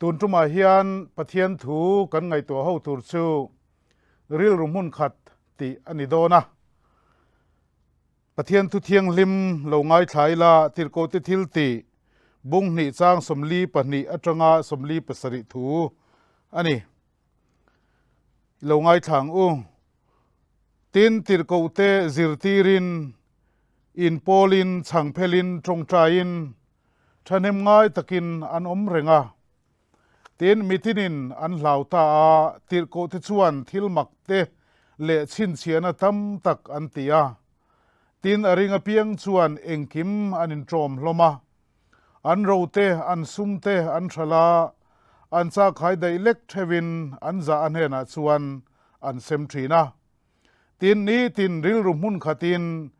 Tun tumah hian Pathian thu kan ngaihtuah ho tur chu rilru hmun khat tih a ni dawn a. Pathian thu thianghlim lo ngaithla ila Tirhkohte thil tih bung hnih chang 42 atanga 47 thu a ni. I lo ngaithla ang u. Tin, Tirhkohte zirtirin, inpawlin, chhangphelin, tawngtaiin, Thahnem ngai takin an awm reng a. Tin, mitinin an hlau ta a, tirhkohte chuan thil mak te leh chhinchhiahna tam tak an ti a. Tin, a ring apiang chuan engkim an inṭawm hlawm a. An ro te, an sum te an hralh a, an chahkhai daih lek theuhin an zah a hnenah chuan an sem ṭhin a. Tin, nitin rilru hmun khatin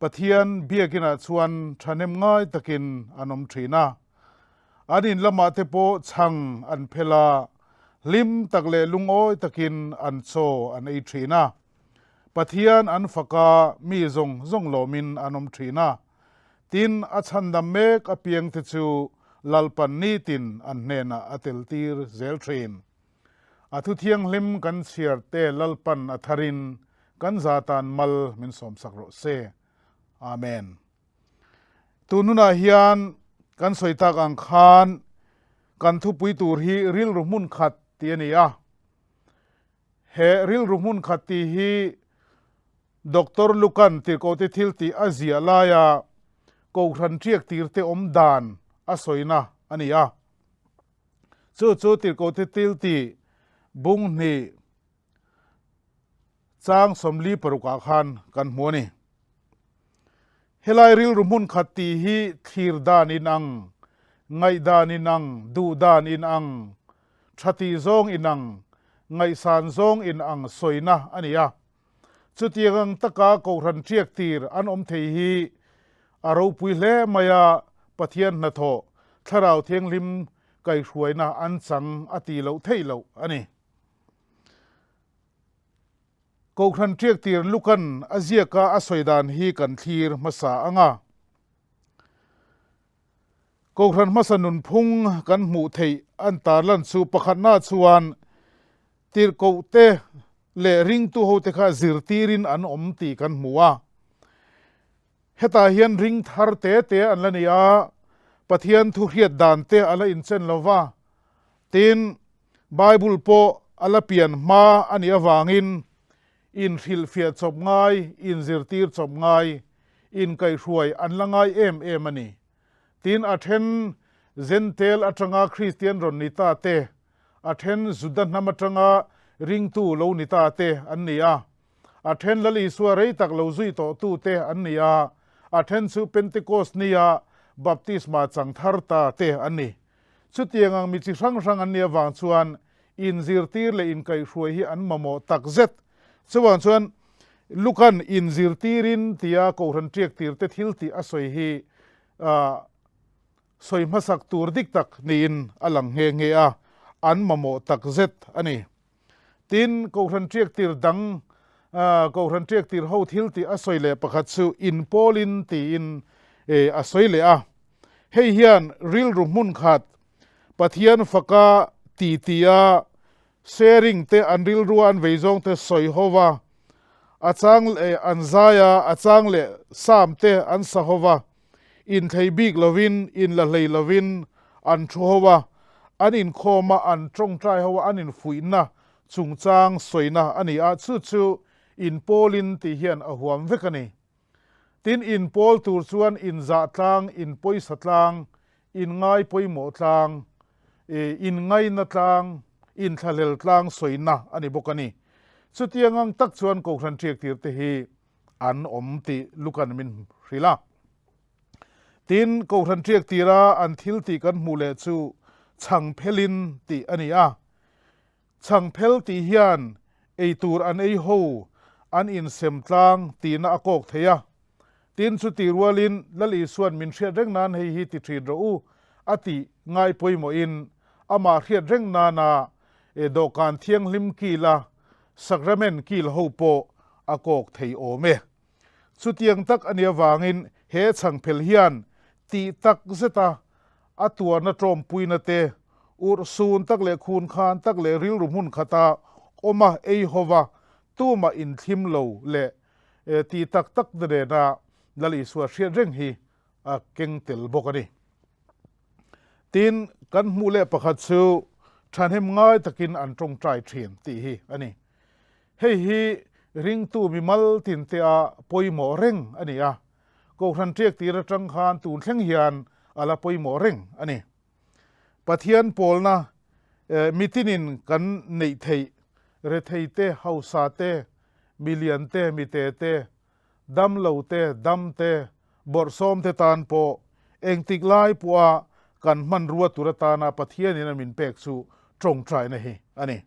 Pathian biakinah chuan thahnem ngai takin an awm thin a. An in lamah te pawh chhang an phel a, hlim tak leh lungawi takin an chaw an ei thin a. Pathian an fak a, mi zawng zawng lawmin an awm thin a. Tin, a chhandam mek apiangte chu Lalpan nitin an hnenah a tel tir zel thin. A thu thianghlim kan chhiar te Lalpan a tharin kan za tan mal min sawmsak rawh se. Amen. Tun hunah hian kan sawi tak ang khan kan thupui tur hi rilru hmun khat tih a ni a. He rilru hmun khat tih hi Doctor Lukan tirhkohte thil tih a ziah laia Kohhran ṭiak tirte awm dan a sawina a ni a. Chu chu tirhkohte til tih bung hnih chang 46 ah khan kan hmu a ni. Helai rilru hmun khat tih hi thlir dan inang, ngaihdan inang, duh dan inang, tha tih zawng inang, ngaihsan zawng inang sawina a ni a. Chutiang ang taka Kohhran ṭiak tir an awm thei hi a ropui hle mai a, Pathian hnathawh, Thlarau Thianghlim kaihhruaina an chang a tih loh theih loh a ni. Kohhran ṭiak tir Lukan a ziaka a sawi dan hi kan thlir hmasa ang a. Kohhran hmasa nunphung kan hmuh theih an tarlan chu pakhatna chuan tirhkohte leh ringtu hote kha zirtirin an awm tih kan hmu a. Hetah hian ring thar te te an la ni a, Pathian thu hriat dan te a la inchen lo va, tin, Bible pawh a la pian hma a nih avangin inhrilhfiah chawp ngai, inzirtir chawp ngai, inkaihhruai an la ngai em em a ni. Tin, a then Zentel atanga Kristian rawn ni ta te, a then Juda hnam atanga ringtu lo ni ta te an ni a. A then Lal Isua rei tak lo zui tawhtu te an ni a, a then chu Pentecost nia baptisma chang thar ta te an ni. Chutiang ang mi chi hrang hrang an nih avang chuan inzirtir leh inkaihhruai hi an mamawh tak zet. Chuvang chuan Lukan inzirtirin tia Kohhran ṭiak tirte thil tih a sawi hi sawi hmasak tur dik tak niin a lang nghe nghe a, an mamawh tak zet a ni. Tin, Kohhran ṭiak tir dang, Kohhran ṭiak tir ho thil tih a sawi leh pakhat chu inpawlin tiin a sawi leh a. Hei hian rilru hmun khat, Pathian faka ti tia sharing te an rilrua an vei zawng te sawi ho va, a chang leh an zai a, a chang leh sam te an sa ho va, inthlei bik lovin, inla hlei lovin an thu ho a, an inkhawm a, an tawngtai ho a, an infuihna chungchang sawina a ni a, chu chu inpawlin tih hian a huam vek a ni. Tin, inpawl tur chuan inzah tlang, inpawisa tlang, inngai pawimawh tlang, inngaina tlang, inthlahlel tlang sawina a ni bawk a ni. Chutiang ang tak chuan Kohhran ṭiaktir te hi an awm tih Lukan min hrilh a. Tin, Kohhran ṭiak tira an thil tih kan hmuh leh chu chhang phelin tih a ni a. Chhang phel tih hian ei tur an ei ho, an insem tlang tihna a kawk thei a. Tin, chuti rualin Lal Isua'n min hriat reng nan hei hi ti ṭhin rawh u a tih ngai pawimawhin amah hriat reng nana dawhkan thianghlim kila Sacrament kil ho pawh a kawk thei awm e. Chutiang tak a nih avangin he chhangphel hian tih tak zeta a tuarna tawmpuina te, Urhsun tak leh khunkhan tak leh rilru hmun khata awma ei hova tumah inthlim lo leh ti tak tak te nena Lal Isua hriat reng hi a keng tel bawk a ni. Tin, kan hmuh leh pakhat chu thahnem ngai takin an tawngtai thin tih hi a ni. Hei hi ringtu mimal tintea pawimawh reng a ni a, Kohhran ṭiak tir aṭang khan tun thleng hian a la pawimawh reng a ni. Pathian pawlna mitinin kan neih theih rethei te, hausa te, milian te, mite te, damlo te, dam te, bawrhsawm te tan pawh engtik lai pawha kan hmanrua tur atana Pathianin a min pek chu tawngtaina hi a ni.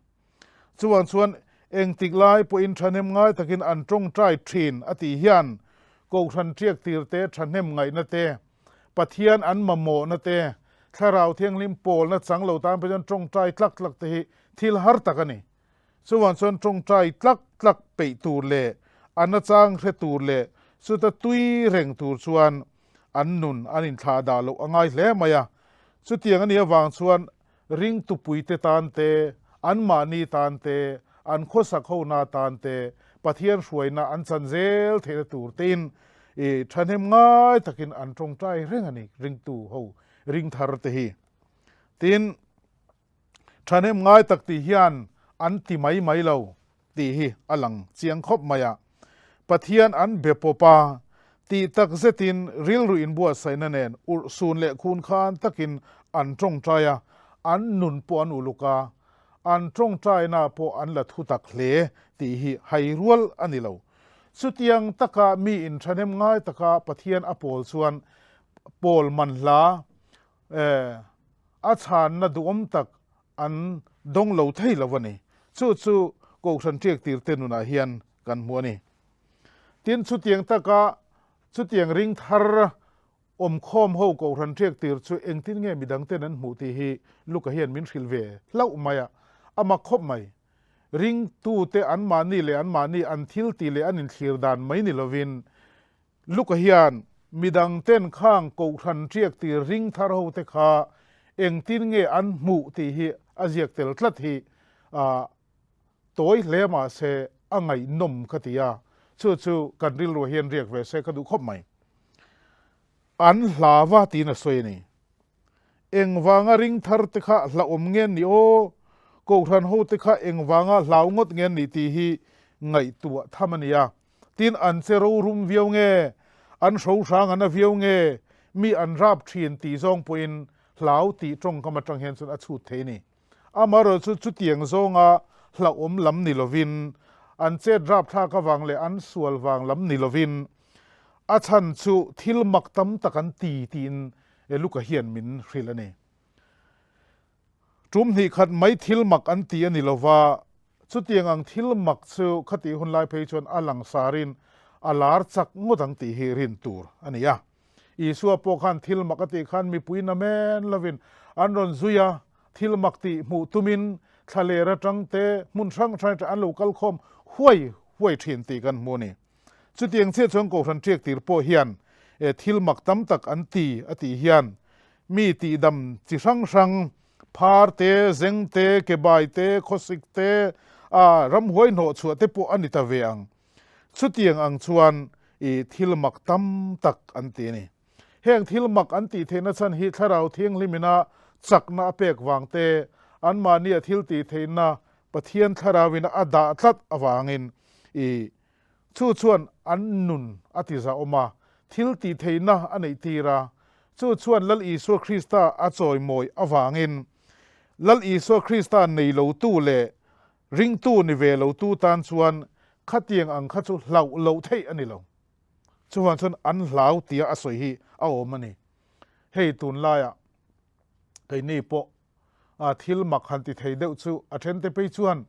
Chuvang chuan engtik lai pawhin thahnem ngai takin an tawngtai thin a tih hian Kohhran ṭiak tir te, thahnem ngaihna te, Pathian an mamawhna te, Thlarau Thianghlim pawlna chang lo tan phei chuan tawngtai tlak tlak te hi thil har tak a ni. Chuvang chuan tawngtai tlak tlak peih tur leh a nachang hre tur leh chuta tui reng tur chuan an nun an inthlah dah loh a ngai hle mai a. Chutiang a nih avang chuan Ringtupuite tan te, anmahni tan te, an khawsak hona tan te, Pathian hruaina an chan zel theihna tur tein i thahnem ngai takin an tawngtai reng a ni, ringtu ho ring thar te hi. Tin, thahnem ngai tak tih hian an ti mai mai lo tih hi a lang chiang khawp mai a. Pathian an be pawp a, tih tak zetin rilru inbuatsaihna nen urhsun leh khunkhan takin an tawngtai a, an nun pawh an uluk a, an tawngtaina pawh an la thu tak hle tih hi hai rual a ni lo. Chutiang taka mi inthahnem ngai taka Pathian a pawl chuan pawl manhla a chhanna duhawm tak an dawng lo thei lo a ni. Chu chu Kohhran ṭiaktir te nunah hian kan hmu a ni. Tin, chutiang taka chutiang ring thar awmkhawm ho Kohhran ṭiaktir chu engtin nge midang ten an hmuh tih hi Luka hian min hrilh ve hlauh mai a, a mak khawp mai. Ringtute anmahni leh anmahni an thil tih leh an inthlir dan mai ni lovin Luka hian midang ten khang Kohhran ṭiaktir ring thar ho te kha engtin nge an hmuh tih hi a ziak tel tlat hi tawi hle mah se a ngaihnawm ka ti a, chu chu kan rilruah hian riak ve se ka duh khawp mai. An hlava tiin a sawi a ni. Engvanga ring thar te kha hlauhawm nge ni aw? Kohhran ho te kha engvanga hlau ngawt nge ni tih hi ngaihtuah tham a ni a. Tin, an che rorum viau nge, an hrohrang an a viau nge, mi an rap thin tih zawng pawhin hlau tih tawngkam atang hian chuan a chhut thei a ni. Amaherawhchu chu chutiang zawnga hlauhawm lam ni lovin, an chet rapthlak avang leh an sual vang lam ni lovin, a chhan chu thil mak tam tak an ti tiin Luka hian min hrilh a ni. Tum hnih khat mai thil mak an ti a ni lo va, chutiang ang thil mak chu khatih hun lai phei chuan a langsarin a lar chak ngawt ang tih hi rin tur a ni a. Isua pawh khan thil mak a tih khan mipui na men lovin an rawn zui a, thil mak tih hmuh tumin thlaler atang te hmun hrang hrang atang an lo kal khawm huai huai thin tih kan hmu a ni. Chutiang chiah chuan Kohhran ṭiak tir pawh hian thil mak tam tak an ti a tih hian mi tihdam chi hrang hrang, phar te, zeng te, kebai te, khawsik te, a ramhuai hnawh chhuah te pawh a ni ta ve ang. Chutiang ang chuan i thil mak tam tak an ti a ni. Heng thil mak an tih theihna chhan hi Thlarau Thianghlimina chakna a pek vang te, anmahnia thil tih theihna Pathian Thlarauin a dah tlat avangin i Chu chuan an nun a ti zahawm a, thil tih theihna a neih tir a. Chu chuan Lal Isua Krista a chawimawi avangin Lal Isua Krista nei lotu leh ringtu ni ve lotu tan chuan khatiang ang kha chu hlauh loh theih a ni lo. Chuvang chuan an hlau tia a sawi hi a awm a ni. Hei tunlaiah keini pawh a thil mak han ti thei deuh chu a thente phei chuan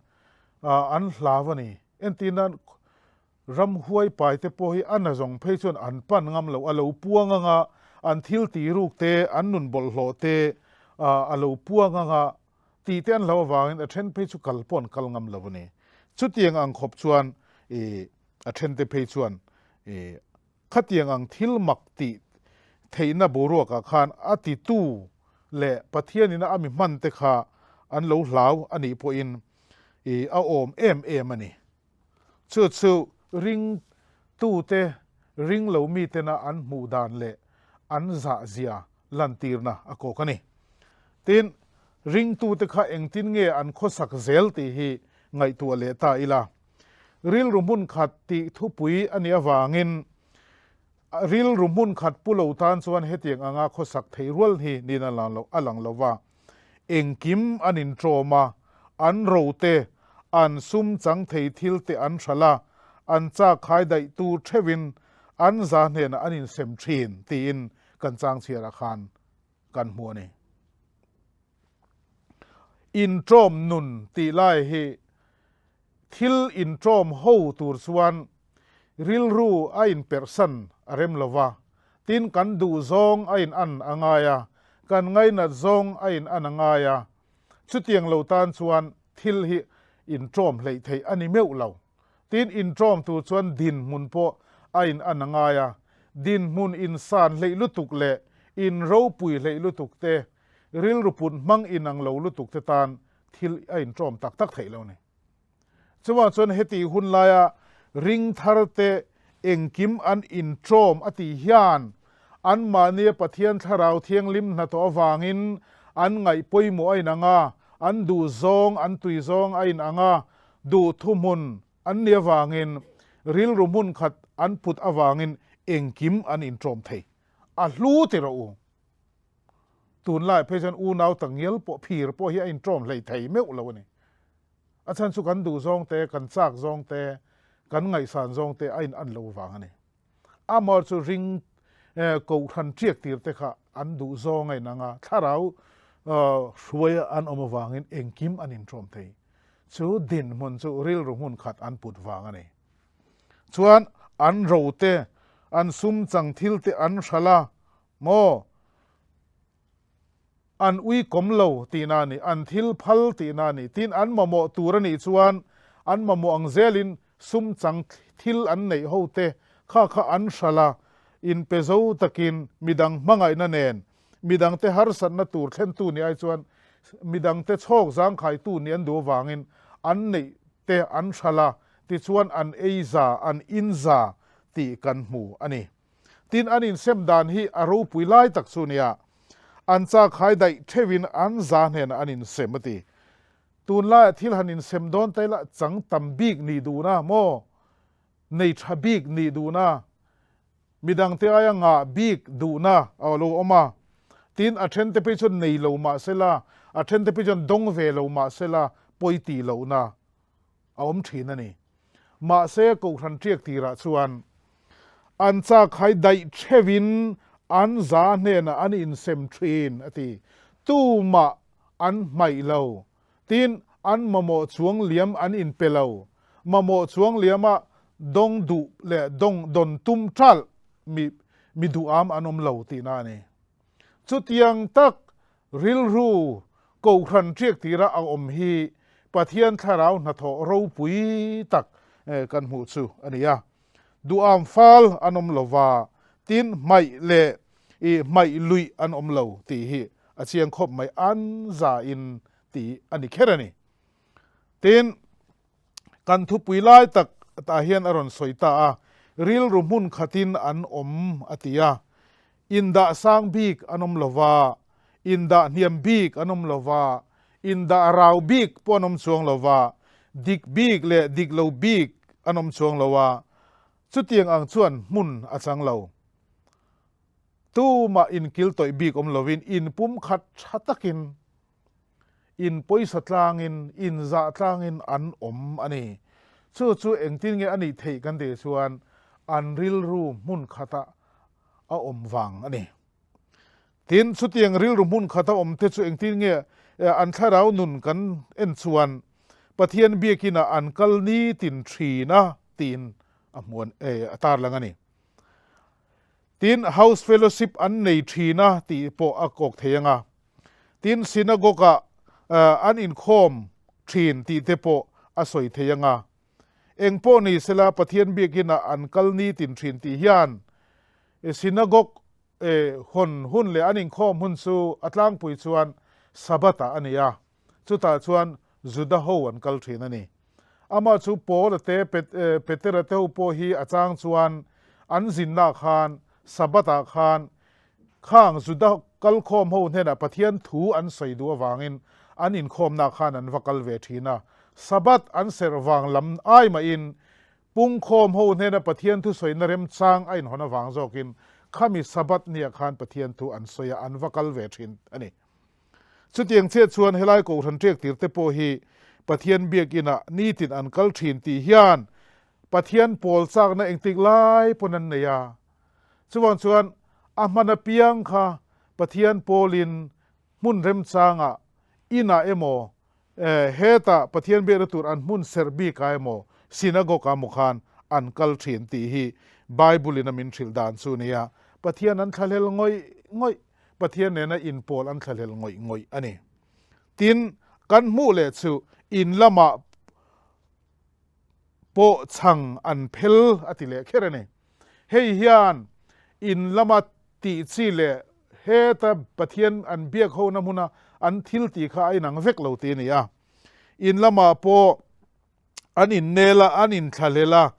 an hlau a ni. Entir nan ramhuai pai te pawh hi a na zawng phei chuan an pan ngam lo, a lo puang ang a, an thil tih ruk te, an nun bawlhhlawh te a lo puang ang a tih te an hlau avangin a then phei chu kal pawh an kal ngam lo a ni. Chutiang ang khawp chuan a thente phei chuan khatiang ang thil mak tih theihna boruakah khan a titu. leh Pathianina a mi hman te kha an lo hlau a nih pawhin i a awm em em a ni. Chu chu ring tute ring lo mitena an hmuh dan leh an zah zia lantirna a kawk a ni. Tin, ringtute kha engtin nge an khawsak zel tih hi ngaihtuah leh ta ila. Rilru hmun khat tih thupui a nih avangin rilru hmun khat pu lo tan chuan hetiang anga khawsak theih rual hi niin a lang lo va. Engkim an inṭawm a, an rote, an sum chang thei thil te an hralh a, an chak khai daih tur theuhin an za hnenah an insem ṭhin tiin kan chang chhiarah khan kan hmu a ni. Inṭawm nun tih lai hi thil inṭawm ho tur chuan rilru a inperhsan a rem lo va, tin kan duh zawng a in an a ngai a, kan ngainat zawng a in an a ngai a, chutiang lo tan chuan thil hi inṭawm hleih theih a ni meuh lo. Tin inṭawm tur chuan dinhmun pawh a in an a ngai a, dinhmun insan hleih lutuk leh inropui hleih lutuk te, rilru put hmang inang lo lutuk te tan thil a inṭawm tak tak theih lo ni. Chuvang chuan heti hun laia ring thar te engkim an inṭawm a tih hian anmahnia Pathian Thlarau Thianghlim hnathawh avangin an ngaih pawimawh a inang a, an duh zawng, an tui zawng a inang a, duh thuhmun an nih avangin rilru hmun khat an put avangin engkim an inṭawm thei. A hlu ti rawh u. Tunlai phei chuan unau tak ngial pawh phir pawh hi a inṭawm hlei thei meuh lo a ni. A chhan chu kan duh zawng te, kan chak zawng te, kan ngaihsan zawng te a in an lo vang a ni. Amah chu ring kohhran ṭiak tir te kha an duh zawng a inang a, thlarau hruai an awm avangin engkim an inṭawm thei. Chu dinhmun chu rilru hmun khat an put vang a ni. Chuan an ro te, an sum chang thil te an hralh a, Maw? An ui kawm lo tihna a ni, an thil phal tihna a ni. Tin, an mamawh tur a nih chuan an mamawh ang zelin sum chang thil an neih ho te kha kha an hralh a, inpe zo takin midang hmangaihna nen, midangte harsatna tur thlentu nih ai chuan midangte chhawk zangkhaitu nih an duh avangin an neih te an hralh a, tichuan an ei za, an in za tih kan hmu a ni. Tin, an insem dan hi a ropui lai tak chu nia, an chak hai daih theuhin an za hnenah an insem a ti. Tunlaiah thil han insem dawn ta ila chang tam bik nih duhna maw, nei tha bik nih duhna, midangte aia ngah bik duhna a lo awm a. Tin, a thente phei chuan nei lo mah sela, a thente phei chuan dawng ve lo mah sela pawi tih lohna a awm thin a ni. Mahse, Kohhran ṭiak tirah chuan an chak hai daih theuhin an za hnenah an insem thin, a ti. Tumah an hmaih lo. Tin, an mamawh chuang liam an inpe lo. Mamawh chuang liama dawng duh leh dawng dawn tum ṭalh mi mi duham an awm lo tihna a ni. Chutiang tak Rilru Kohhran ṭiak tira a awm hi Pathian thlarau hnathawh ropui tak kan hmuh chu a ni a. Duham fal an awm lo va, tin hmaih leh i hmaih luih an awm lo tih hi a chiang khawp mai, an za in tih a ni kher a ni. Tin, kan thupui lai tak tah hian a rawn sawi ta a, rilru hmun khatin an awm a ti a, Indah sang bik an awm lo va, indah hniam bik an awm lo va, indah rau bik pawh an awm chuang lo va, dik bik leh dik lo bik an awm chuang lo a, chutiang ang chuan hmun a chang lo. Tumah inkil tawih bik awm lovin inpum khat tha takin, in pawisa tlangin, inzah tlangin an awm a ni. Chu chu engtin nge a nih theih kan tih chuan an rilru hmun khatah a awm vang a ni. Tin, chutiang rilru hmun khata awm te chu engtin nge an thlarau nun kan en chuan Pathian biakinah an kal nitin thin a tiin a hmuan a tarlang a ni. Tin, house fellowship an nei thin a tih pawh a kawk thei ang a. Tin, synagogue-ah an inkhawm thin tih te pawh a sawi thei ang a. Eng pawh ni sela Pathian biakinah an kal nitin thin tih hian synagogue. hawn hun leh an inkhawm hun chu a tlangpui chuan Sabbath-ah a ni a, chutah chuan Juda ho an kal thin a ni. Amah chu Paula te, Petera te ho pawh hi a chang chuan an zinna khan Sabbath-ah khan khang Juda kalkhawm ho hnenah Pathian thu an sawi duh avangin an inkhawmna khan an va kal ve thin a. Sabbath an serh vang lam ai mahin Pungkhawm ho hnena Pathian thu sawina remchang a inhawn avang zawkin khami Sabbath nia khan Pathian thu an sawi a, an va kal ve thin a ni. Chutiang chiah chuan helai Kohhran ṭiak tir te pawh hi Pathian biakinah nitin an kal thin tih hian Pathian pawl chakna engtik lai pawn an nei a. Chuvang chuan a hman apiang kha Pathian pawlin hmun remchangah inah emaw Hetah Pathian biakna tur an hmun serh bikah emaw synagogue ah emaw khan an kal thin tih hi Bible in a min hrilh dan chu nia. Pathian an thlahlel ngawih ngawih, Pathian nena inpawl an thlahlel ngawih ngawih a ni. Tin, kan hmuh leh chu in lamah pawh chhang an phel a ti leh kher a ni. Hei hian in lama tih chi leh heta Pathian an biak hona hmuna an thil tih kha a inang vek lo tih a ni a. In lamah pawh an innel a, an inthlahlel a,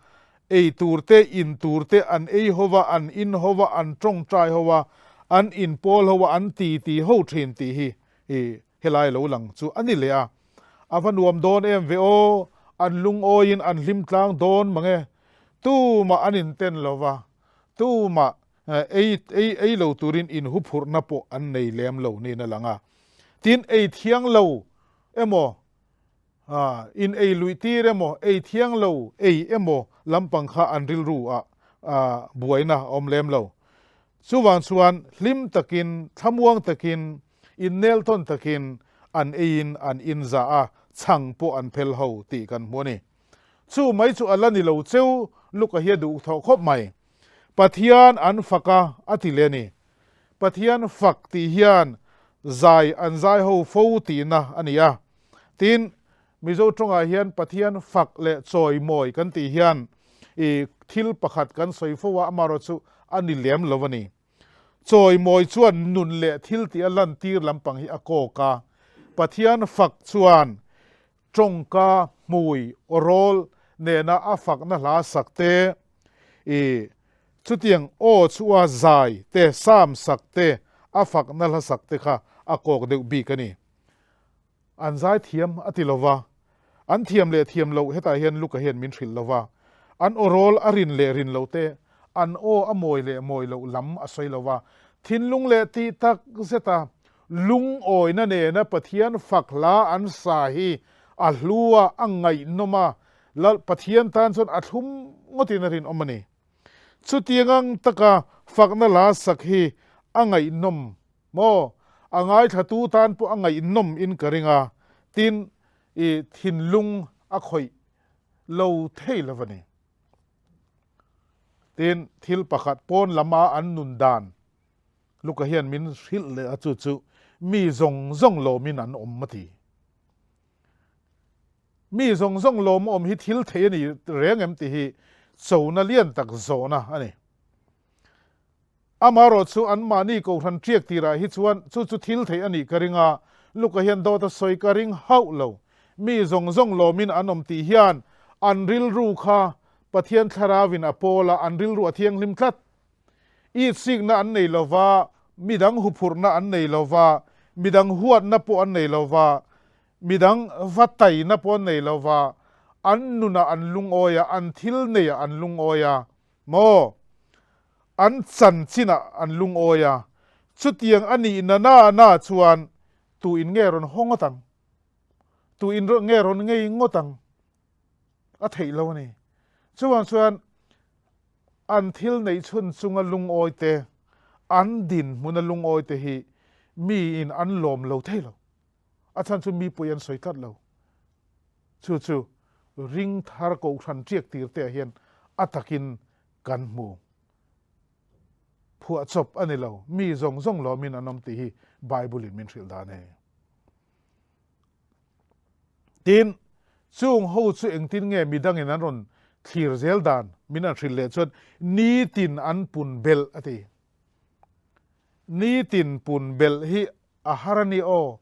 ei tur te, in tur te an ei ho va, an in ho va, an tawngtai ho va, an inpawl ho va, an titi ho thin tih hi helai lo lang chu a ni leh a. A va nuam dawn em ve aw, an lungawiin an hlim tlang dawn mang e. Tumah an inten lo va, tumah ei ei ei lo turin inhuphurhna pawh an nei lem lo niin a lang a. Tin, ei thiang lo emaw, in ei luih tir emaw, ei thiang lo ei emaw lampang kha an rilru ah buaina a awm lem lo. Chuvang chuan hlim takin, thlamuang takin, Inneltawn takin an eiin an inzah a, chhang pawh an phel ho tih kan hmu a ni. Chu mai chu a la ni lo cheu, Luka hi a duh thawh khawp mai. Pathian an fak a, a ti leh a ni. Pathian fak tih hian zai an zai ho fo tihna a ni a. Tin, Mizo tawngah hian Pathian fak leh chawimawi kan tih hian i thil pakhat kan sawi fo a, amaherawhchu a ni lem lo a ni. Chawimawi chuan nun leh thil tih a lantir lampang hi a kawk a, Pathian fak chuan tawngka, hmui, awrawl nena a fakna hla sak te, i chutiang aw chua zai te, sam sak te, a fakna hla sak te kha a kawk deuh bik a ni. An zai thiam a ti lo va, an thiam leh thiam loh hetah hian Luka hian min hrilh lo va, an aw rawl a rin leh rin lo te, an aw a mawi leh mawi loh lam a sawi lo va, thinlung leh tih tak zeta lungawina nena Pathian fak hla an sa hi a hlu a, a ngaihnawm a, Lal Pathian tan chuan a thlum ngawtin a rinawm a ni. Chutiang ang taka fakna hla sak hi a ngaihnawm Maw? A ngaithlatu tan pawh a ngaihnawm in ka ring a, tin i thinlung a khawih lo thei lo a ni. Tin, thil pakhat pawn lama an nun dan Luka hian min hrilh leh a, chu chu mi zawng zawng lawmin an awm a ti. Mi zawng zawng lawm awm hi thil thei a ni reng em tih hi chona lian tak zawhna a ni. Amaherawh chu anmahni Kohhran ṭiak tirah hi chuan chu chu thil theih a nih ka ring a, Luka hian dawt a sawi ka ring hauh lo. Mi zawng zawng lawmin an awm tih hian an rilru kha Pathian Thlarauin a pawl a, an rilru a thianghlim tlat. Itsikna an nei lo va, midang huphurhna an nei lo va, midang huatna pawh an nei lo va, midang va taina pawh an nei lo va, an nunah an lungawi a, an thil neiah an lungawi a. Maw? An chanchinah an lungawi a, chutiang a nih na na na chuan tu in nge rawn haw ngawt ang? Tu in nge rawn ngei ngawt ang? A theih lo a ni. Chuvang chuan an thil neih chhun chunga lungawi te, an dinhmuna lungawi te hi miin an lawm lo thei lo. A chhan chu mi pawih an sawi tlat lo. Chu chu ring thar kohhran ṭiak tir te ah hian a takin kan hmu. Phuahchawp a ni lo, mi zawng zawng lawmin an awm tih hi Bible in min hrilh dan e. Tin, chung ho chu engtin nge midangin an rawn thlir zel dan min an hrilh leh chuan nitin an pun belh a ti. Nitin pun belh hi a har a ni aw.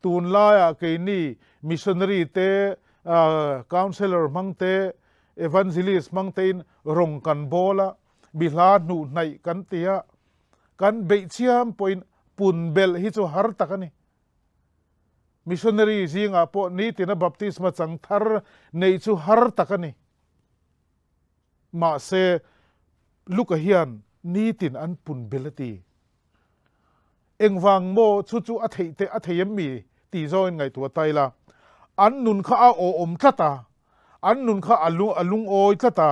Tunlaiah keini missionary te, counsellor hmang te, evangelist hmang tein rawng kan bawl a, mi hla hnuh hnaih kan ti a, kan beih chiam pawhin pun belh hi chu har tak a ni. Missionary zingah pawh nitina baptisma chang thar neih chu har tak a ni. Mahse, Luka hian nitin an pun belh a ti. Engvang maw chu chu a theih teh a thei em mi tih zawngin ngaihtuah ta ila. An nun kha a awhawm tlat a, an nun kha a a lungawi tlat a,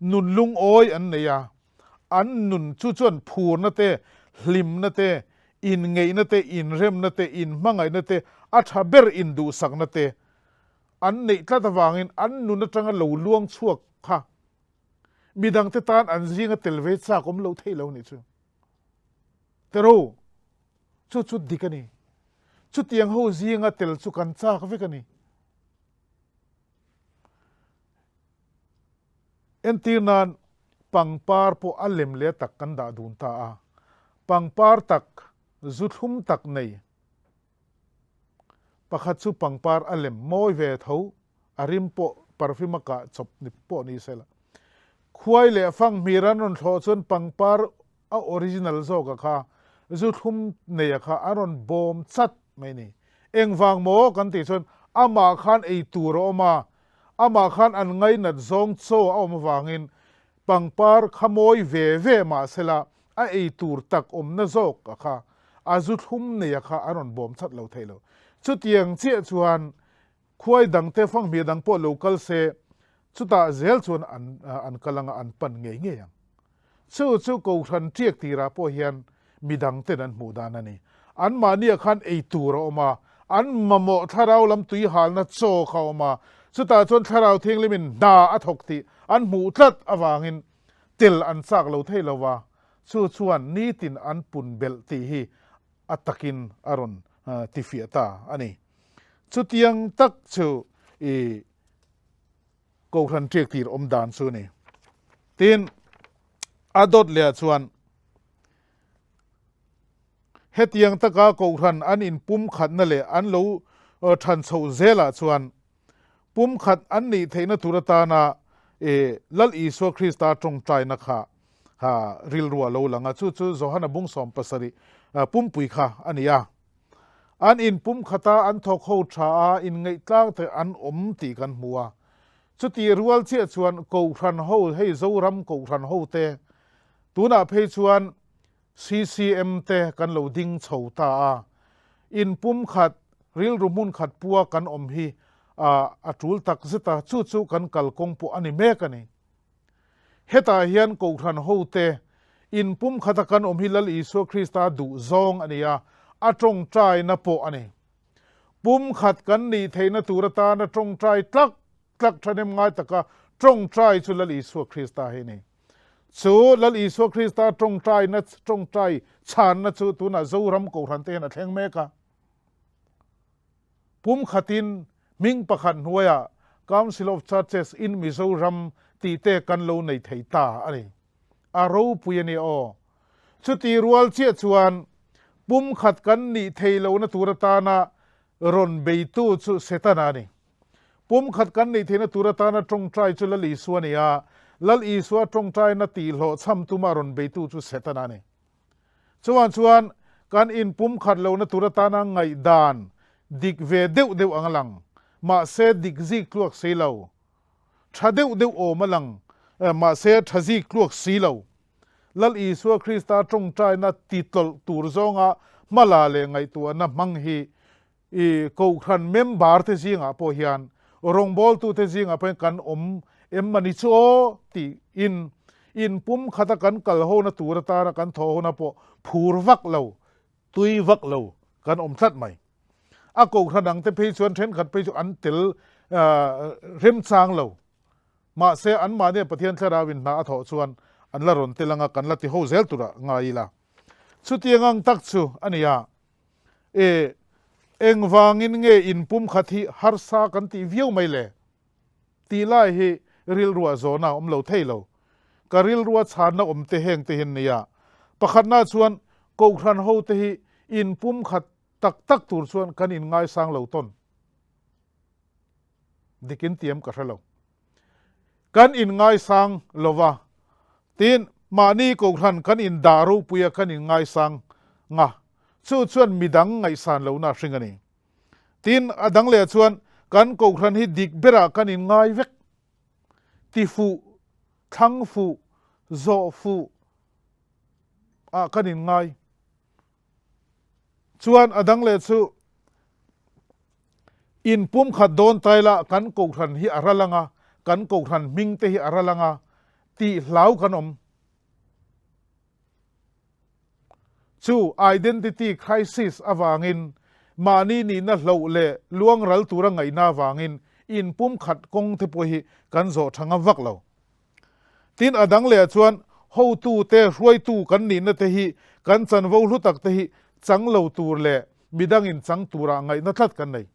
nun lungawi an nei a. An nun chu chuan phurna te, hlimna te, inngeihna te, inremna te, inhmangaihna te, a tha ber induhsakna te an neih tlat avangin an nun atanga lo luang chhuak kha midangte tan an zinga tel ve chak awm lo theih lo nih chu. Tero, chu chu dik a ni. Chutiang ho zinga tel chu kan chak vek a ni. Entir nan pangpar pawh a lem leh tak kan dah dun ta a. Pangpar tak, zu thlum tak nei. Pakhat chu pangpar a lem mawi ve tho, a rim pawh perfume a kah chawp ni pawh ni sela. Khuai leh fanghmir an rawn thlawh chuan pangpar a original zawk a kha zu thlum nei a kha an rawn bawm chat mai ni. Engvang maw kan tih chuan amah khan ei tur a awm a, amah khan an ngainat zawng chaw a awm avangin pangpar kha mawi ve ve mahsela a ei tur tak awmna zawk a kha a zu thlum nei a kha an rawn bawm chat lo thei lo. Chutiang chiah chuan khuai dangte fanghmia dang pawh lo kal se chutah zel chuan an an kal anga an pan ngei ngei ang. Chu chu Kohhran tiak tirah pawh hian midang ten an hmuh dan a ni. Anmahniah khan ei tur a awm a, an mamawh thlarau lam tui halna chaw kha a awm a, chutah chuan thlarau thianghlimin hna a thawk tih an hmuh tlat avangin tel an chak lo thei lo va, chu chuan nitin an pun belh tih hi a takin a rawn tifiah ta a ni. Chutiang tak chu i Kohhran ṭiak tir awm dan chu a ni. Tin, a dawt lehah chuan hetiang taka Kohhran an inpumkhatna leh an lo ṭhan chhoh zelah chuan pumkhat an nih theihna tur atana Lal Isua Krista tawngtaina kha rilru a lo lang a, chu chu Johana bung 70 pumpui kha a ni a. An inpumkhata an thawk ho tha a, inngaih te an awm tih kan hmu a. Chutih rual chiah chuan Kohhran ho, hei Zoram Kohhran ho te, tunah phei chuan CCM te kan lo ding chho ta a, in pumkhat, rilru hmun khat pua kan awm hi a tul tak zet a, chu chu kan kalkawng pawh a ni mek a ni. Hetah hian Kohhran hote in pumkhata kan awm hi Lal Isua Krista duh zawng a ni a, a tawngtaina pawh a ni. Pumkhat kan nih theihna tur atana tawngtai tlak tlak thahnem ngai taka tawngtai chu Lal Isua Krista hi a ni. Chu Lal Isua Krista tawngtaina tawngtai chhanna chu tunah Zoram Kohhran te hian a thleng mek a. Pumkhatin hming pakhat hnuaiah Council of Churches in Mizoram tih te kan lo nei thei ta a ni. A ropui a ni aw. Chuti rual chiah chuan pumkhat kan nih thei lohna tur atana rawn beitu chu Setana a ni. Pumkhat kan neih theihna tur atana tawngtai chu Lal Isua a ni a, Lal Isua tawngtaina tihhlawh chham tuma rawn beitu chu Setana a ni. Chuan chuan kan inpumkhat lohna tur atana ngaihdan dik ve deuh deuh ang a lang, mahse dik zik tluak si lo. Tha deuh deuh awm a lang, mahse tha zik tluak si lo. Lal Isua Krista tawngtaina titlawlh tur zawnga hmala leh ngaihtuahna hmang hi I Kohhran member te zingah pawh hian rawngbawltute zingah pawh hian kan awm em a ni chu aw tiin in pumkhata kan kal hona tur atana kan thawh hona pawh phur vak lo, tui vak lo kan awm tlat mai. A Kohhran ang te phei chuan thenkhat phei chu an tel remchang lo. Mahse anmahnia Pathian Thlarauin hna a thawh chuan an la rawn tel anga kan la ti ho zel turah ngai ila. Chutiang ang tak chu a ni a. E, engvangin nge inpumkhat hi harsa kan tih viau mai le? Tih lai hi rilruah zawhna a awm lo thei lo. Ka rilrua chhanna awm te heng te hian nia. Pakhatna chuan Kohhran hote hi inpumkhat tak tak tur chuan kan inngaisang lo tawn. Dikin tiam ka hre lo. Kan inngaisang lo va, tin mahni kohhran kan indah ropuia kan inngaisang nga, chu chuan midang ngaihsan lohna a hring a ni. Tin, a dang leh chuan kan kohhran hi dik berah kan inngai vek. Ti fuh, thlang fuh, zawh fuh ah kan inngai. Chuan a dang leh chu in pumkhat dawn tai la kan kohhran hi a ral anga, kan kohhran hming te hi a ral anga tih hlau kan awm. Chu identity crisis avangin mahni nihna hloh leh luang ral tura ngaihna avangin in pumkhat kawng te pawh hi kan zawh tha ngam vak lo. Tin, a dang leh chuan hotu te, hruaitu kan nihna te hi kan chanvo hlu tak te hi chang lo tur leh midangin chang tura ngaihna tlat kan nei.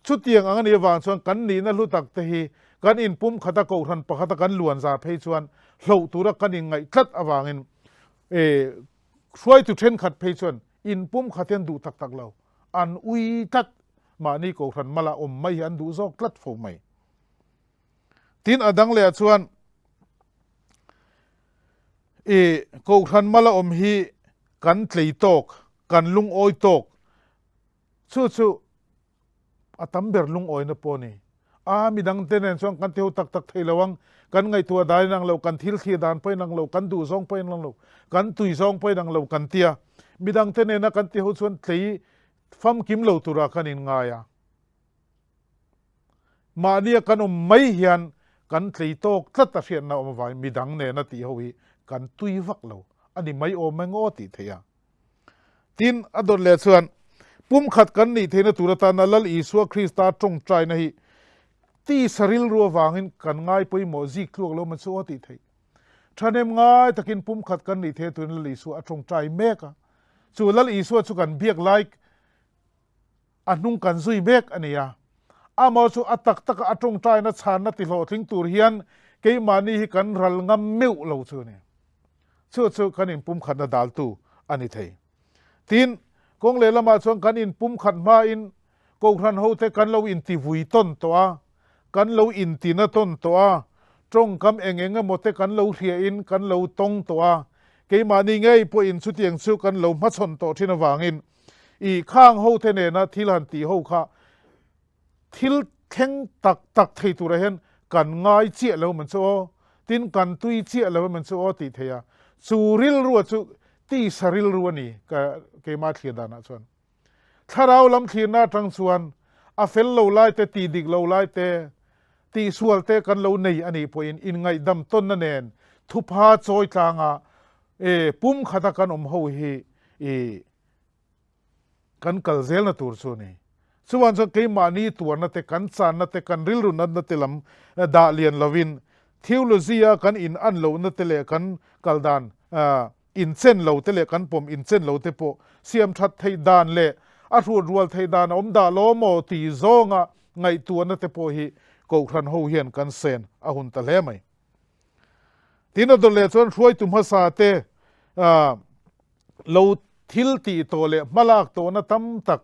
Chutiang ang a nih avang chuan kan nihna hlu tak te hi kan inpumkhata kohhran pakhata kan luan za phei chuan hloh tura kan inngaih tlat avangin hruaitu thenkhat phei chuan inpumkhat hi an duh tak tak lo, an ui tlat, mahni kohhran mala awm mai hi an duh zawk tlat fo mai. Tin, a dang leh ah chuan i kohhran mala awm hi kan tlei tawk, kan lungawi tawk, chu chu a tam ber lungawina pawh a ni. A midang te nen chuan kan ti ho tak tak thei lo ang, kan ngaihtuah dan inang lo, kan thil thlir dan pawh inang lo, kan duh zawng pawh inang lo, kan tui zawng pawh inang lo kan ti a. Midang te nena kan ti ho chuan tlei famkim lo tura kan inngai a. Mahnia kan awm mai hian kan tlei tawk tlat a hriatna awm avangin midang nena tih ho hi kan tui vak lo a ni mai awm eng aw tih theih a. Tin, a dawt leh chuan pumkhat kan nih theihna tur atana Lal Isua Krista tawngtaina hi tisa rilru avangin kan ngai pawimawh zik tluak lo man chu aw tih theih. Thahnem ngai takin pumkhat kan nih theih turin Lal Isua a tawngtai mek a. Chu Lal Isua chu kan biak lai A hnung kan zui mek a ni a. Amaw chu a tak taka a tawngtaina chhanna tihlawhtling tur hian keimahni hi kan ral ngam meuh lo chu a ni. Chu chu kan inpumkhatna daltu a ni thei. Tin, kawng lehlamah chuan kan inpumkhat hmain Kohhran hote kan lo intivui tawn tawh a, kan lo intina tawn tawh a, tawngkam eng eng emaw te kan lo hriain kan lo tawng tawh a, keimahni ngei pawhin chutiang chu kan lo hmachhawn tawh thin avangin I khang ho te nena thil han tih ho kha thil thleng tak tak thei turah hian kan ngai chiah lo man chu aw, tin kan tui chiah lo man chu aw tih thei a, chu rilrua chu tisa rilru a ni ka keimah thlir danah chuan. Thlarau lam thlirna atang chuan a fel lo lai te tih dik lo lai te tihsual te kan lo nei a nih pawhin inngaihdam tawnna nen thupha chawi tlanga e pum khata kan awm ho hi i kan kal zelna tur chu a ni. Chuan chuan keimahni tuarna te, kan channa te, kan rilru natna te lam dah lian lovin theology a kan in an lohna te leh kan kal dan inchen lo te leh kan pawm inchen lo te pawh siam that theih dan leh a hruat rual theih dan a awm dah lo maw tih zawnga ngaihtuahna te pawh hi Kohhran ho hian kan sen a hun ta hle mai. Tin a dawt leh chuan hruaitu hmasa te lo thil tih tawh leh hmalak tawhna tam tak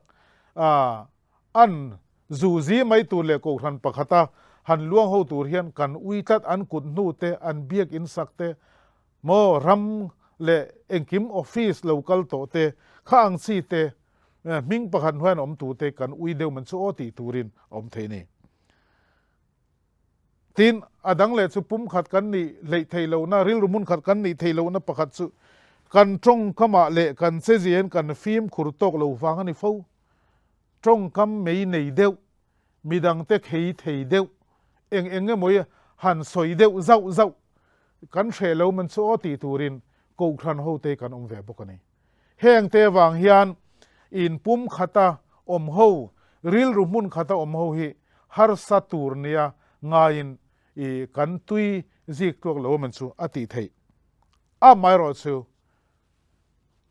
an zu zi mai tur leh kohhran pakhata han luang ho tur hian kan ui tlat an kut hnu te an biak in sak te maw ram leh engkim office lo kal tawh te kha ang chi te hming pakhat hnuaiah an awm tur te kan ui deuh man chu aw tih turin a awm thei a ni. Tin, a dang leh chu pumkhat kan nih hleih theih lohna, rilru hmunkhat kan nih theih lohna pakhat chu kan tawngkamah leh kan cheziain kan fimkhur tawk lo vang a ni fo. Tawngkam mei nei deuh, midangte khei thei deuh, eng eng emaw han sawi deuh zauh zauh kan hreh lo man chu aw tih turin Kohhran hote kan awm ve bawk a ni. Heng te avang hian in pum khata awm ho, rilru hmun khata awm ho hi harsa tur nia ngaiin i kan tui zik tluak lo man chu a tih theih. Amaherawh chu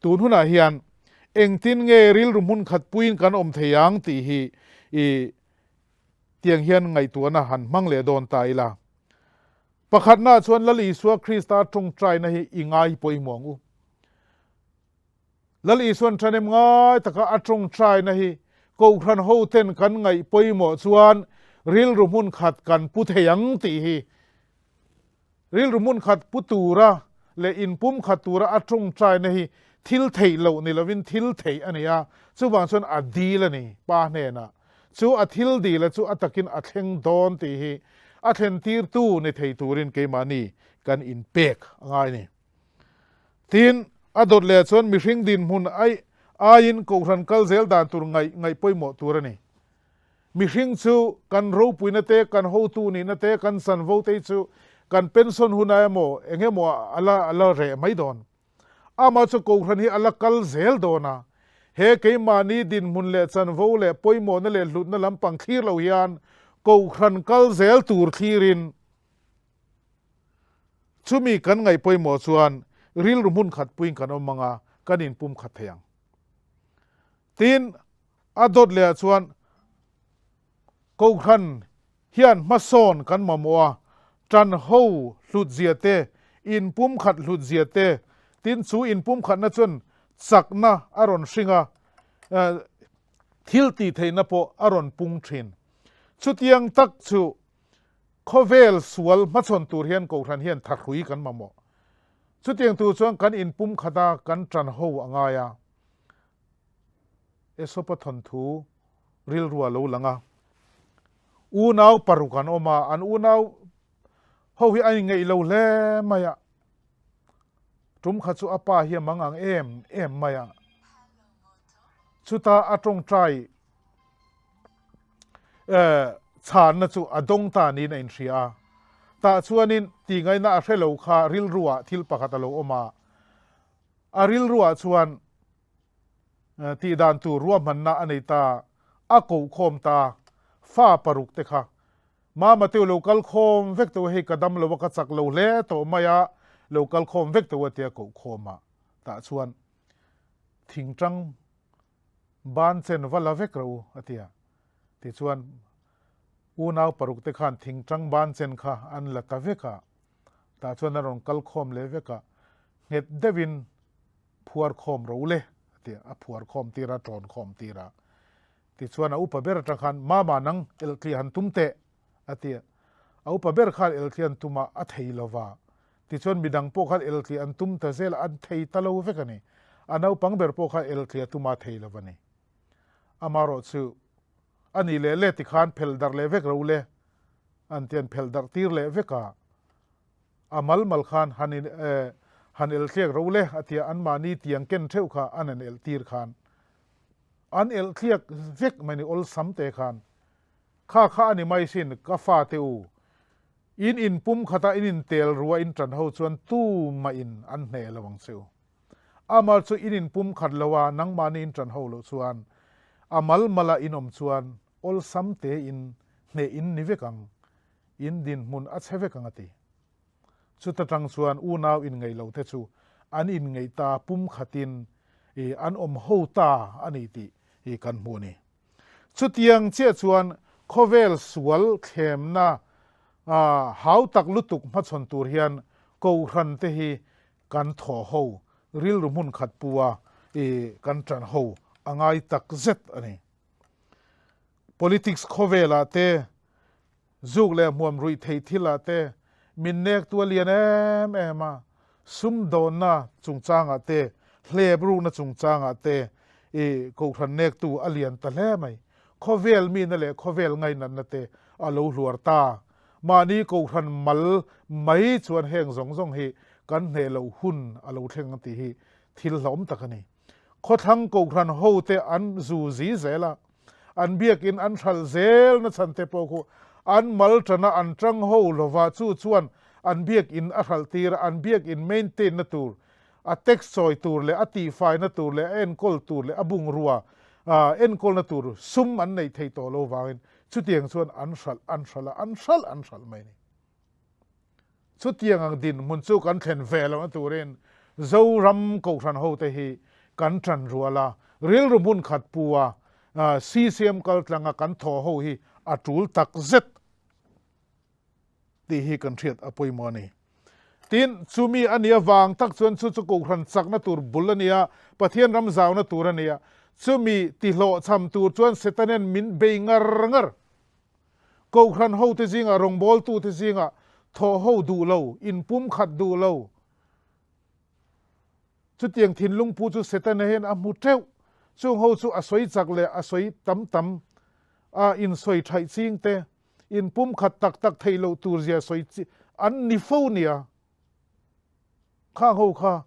tun hunah hian engtin nge rilru hmun khat puiin kan awm thei ang tih hi i tiang hian ngaihtuahna han hmang leh dawn ta ila. Pakhatnaah chuan Lal Isua Krista tawngtaina hi i ngai pawimawh ang u. Lal Isuan ṭhahnem ngai taka a ṭawngṭaina hi Kohhran hoten kan ngaih pawimawh chuan rilru hmun khat kan pu thei ang tih hi rilru hmun khat pu tura leh inpum khat tura a ṭawngṭaina hi thil theih loh ni lovin thil theih a ni a, chuvang chuan a dil a ni Pa hnenah. Chu a thil dila chu a takin a thleng dawn tih hi a thlentirtu ni thei turin keimahni kan inpek a ngai a ni. Tin, a dawt leh chuan mihring dinhmun ai aiin kohhran kal zel dan tur ngaih ngaih pawimawh tur a ni. Mihring chu kan ropuina te, kan hotu nihna te, kan chanvo te hi chu kan pension hunah emaw eng emaw a la a la reh mai dawn. Amah chu kohhran hi a la kal zel dawn a. He keimahni dinhmun leh chanvo leh pawimawhna leh hlutna lampang thlir lo hian kohhran kal zel tur thlirin, Chumi kan ngaih pawimawh chuan rilru hmun khat puiin kan awm ang a, kan inpum khat thei ang. Tin, a dawt lehah chuan Kohhran hian hmasawn kan mamawh a, ṭan ho hlutzia te, inpum khat hlutzia te, tin chu inpum khatna chuan chakna a rawn hring a, thil tih theihna pawh a rawn pung ṭhin. Chutiang tak chu Khawvel sual hmachhawn tur hian Kohhran hian thahrui kan mamawh. Chutiang tur chuan kan inpum khat a, kan ṭan ho a ngai a. Aesop-a thawnthu rilru a lo lang a. Unau paruk an awm a, an unau ho hi a ingeih lo hle mai a. Tum kha chu a pa hi a mang ang em em mai a. Chuta a tawngtai chhanna chu a dawng ta niin a inhria a. Tah chuanin tihngaihna a hre lo kha rilruah thil pakhat a lo awm a. A rilruah chuan tihdan tur ruahmanna a nei ta, a kohkhawm ta, fa paruk te kha Mama teu lo kal khawm vek teu hei ka dam lo a ka chak lo hle tawh mai a, lo kal khawm vek teu a tia kohkhawm a. Tah chuan thingtang Ban chen va la vek rawh u, a ti a. Tichuan, unau paruk te khan thingtang ban chen kha an la ta vek a. Tah chuan a rawn kal khawm leh vek a, nghet deuhin phuar khawm rawh u le, a ti a. A phuar khawm tir a, tawn khawm tir a. Tichuan a upa ber atang khan, Mama nang elhthliah han tum teh, a ti a. A upa ber khan elhthliah an tum a, a thei lo va. Tichuan midang pawh khan elthliah an tum ta zel a, an thei ta lo vek a ni. A naupang ber pawh khan elthliah tuma thei lo a ni. Amaherawh chu a nih leh leh tikhan phelh darh leh vek ro le, an ti an phelh darh tir leh vek a. A mal mal khan han in han elthliak ro le a tia anmahni tiang ken theuh kha an han elh tir khan an elhthliak vek mai ni awlsam te khan kha kha a ni mai sin ka fate u In inpum khata in intel rua in ṭan ho chuan tu mah in an hneh lo ang che u. Amal chu in inpum khat lo a, nangmahni in ṭan ho loh chuan a mal mala in awm chuan awlsam te in hneh in ni vek ang, in dinhmun a chhe vek ang a ti. Chuta ṭang chuan unau inngeih lo te chu an inngeih ta pum khatin an awm ho ta a ni tih kan hmu a ni. Chutiang chiah chuan khawvel sual thlemna hau tak lutuk hmachhawn tur hian Kohhran te hi kan thaw ho, rilru hmun khat pu a kan tan ho a ngai tak zet a ni. Politics khawvelah te, Zuk leh hmuam ruih theih thilah te min nek tu a lian em em a, sumdawnna chungchangah te, hlep rukna chungchangah te i kohhran nek tu a lian ta hle mai. Khawvel mihna leh khawvel ngainatna te a lo hluar ta. Mahni kohhran mal mai chuan heng zawng zawng hi kan hneh loh hun a lo thleng ang tih hi thil hlauhawm tak a ni. Khawthlang kohhran hote an zu zi zel a, An biakin an hralh zel na chhan te pawh khu an mal tana an tang ho lova chu chuan an biakin a hralh tir a, an biakin maintain na tur, a tax chawi tur leh a tihfai na tur leh a enkawl tur leh a bungrua enkawl na tur sum an neih theih tawh lo vangin chutiang chuan an hralh an hralh a, an hralh an hralh mai a ni. Chutiang ang dinhmun chu kan thlen ve lohna turin Zoram Kohhran hote hi kan ṭan rual a, rilru hmun khat pu a, CCM kaltlanga kan thawh ho hi a ṭul tak zet tih hi kan hriat a pawimawh a ni. Tin, chumi a nih avang tak chuan chu chu Kohhran chakna tur bul a ni a, Pathian ram zauna tur a ni a. Chumi tihlawhchham tur chuan Setanen min bei ngar ngar. Kohhran hote zingah, rawngbawltute zingah thawh ho duh lo, inpumkhat duh lo. Chutiang thinlung pu chu Setana hian a hmu teuh. Chung ho chu a sawi chak leh a sawi tam tam a, insawi thaih ching te, inpumkhat tak tak theih loh tur zia sawi chi an ni fo nia. Khang ho kha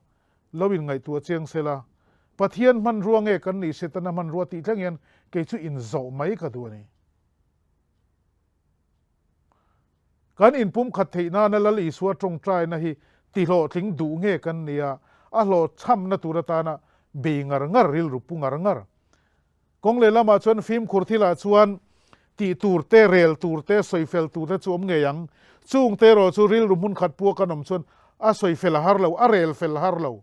lo in ngaihtuah chiang sela, Pathian hmanrua nge kan nih Setana hmanrua tih thleng hian kei chu inzawh mai ka duh a ni. Kan inpumkhat theih nana Lal Isua tawngtaina hi tihlawhtling duh nge kan nia, a hlawhchhamna tur atana bei ngar ngar, rilru pu ngar ngar. Kawng leh lamah chuan fimkhur thilah chuan tih tur te, rel tur te, sawifel tur te chu awm ngei ang. Chung te erawh chu rilru hmun khat pua kan awm chuan a sawifel a har lo, a rel fel har lo.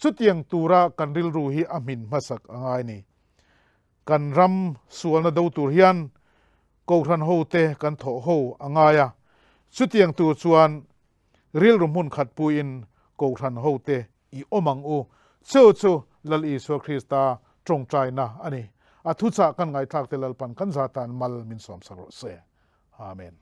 Chutiang tura kan rilru hi a hmin hmasak a ngai ni. Kan ram sualna do tur hian Kohhran hote kan thawh ho a ngai a, chutiang tur chuan rilru hmun khat puiin Kohhran hote i awm ang u. Chu chu Lal Isua Krista tawngtaina a ni. A thuchah kan ngaihthlak te Lalpan kan za tan mal min sawmsak rawh se. Amen.